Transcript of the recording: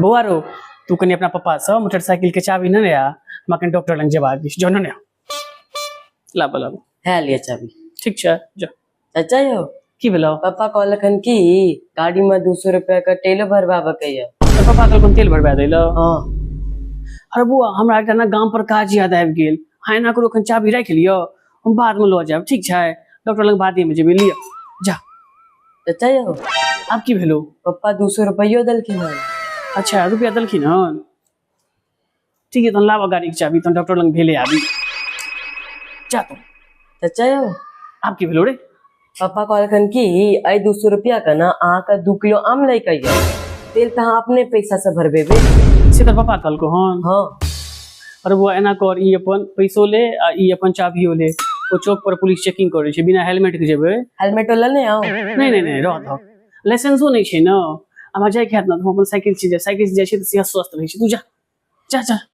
बौआ रो, तू कनि अपना पप्पा से मोटरसाइकिल के चाबी ने आ, हमरा कनि डॉक्टर लग जेबाक अछि। जो ने लाबो लाबो। है लिअ चाबी। ठीक छै, जो। चाचा यौ। की भेलौ? पप्पा कहलखन कि गाड़ी में 200 रुपया के तेलो भरबाबे के यऽ। तोहर पप्पा कहलखुन तेल भरबा दै लए? हाँ। अरे बौआ, हमरा एकटा ने गाम पर काज याद आबि गेल। हाँ, एना करू, एखन चाबी राखि लिअ, हम बादमे लऽ जायब, ठीक छै? डॉक्टर लग बादेमे जेबै, लिअ जा। चाचा यौ। आब की भेलौ? पप्पा 200 रुपैयो देलखिन हन। अच्छा, रुपया देलखिन हन? ठीक है, तहन लाबऽ गाड़ीके चाबी, तहन डॉक्टर लग भेले आबी। जा तू। चाचा यौ। आब की भेलौ रे? पप्पा कहलखिन कि एहि 200 रुपया के ना अहाँके 2 किलो आम लै के यऽ, तेल तऽ अहाँ अपने पैसा से भरबेबै। से तऽ पप्पा कहलको हन? हाँ। अरे बौआ, एना कर, ई अपन पैसो ले आ ई अपन चाबियो ले। ओ चौक पर पुलिस चेकिंग करै छै, बिना हेलमेट के जेबै। हेलमेटो लेने आउ? नहि नहि नहि, रह दहक, लाइसेंसो नहि छै ने। हमरा जाइके हैत ने, तऽ हम अपन साइकिल से जाइ, साइकिल से जाइ छियै तऽ सेहत स्वस्थ रहै छै। तू जा जा जा।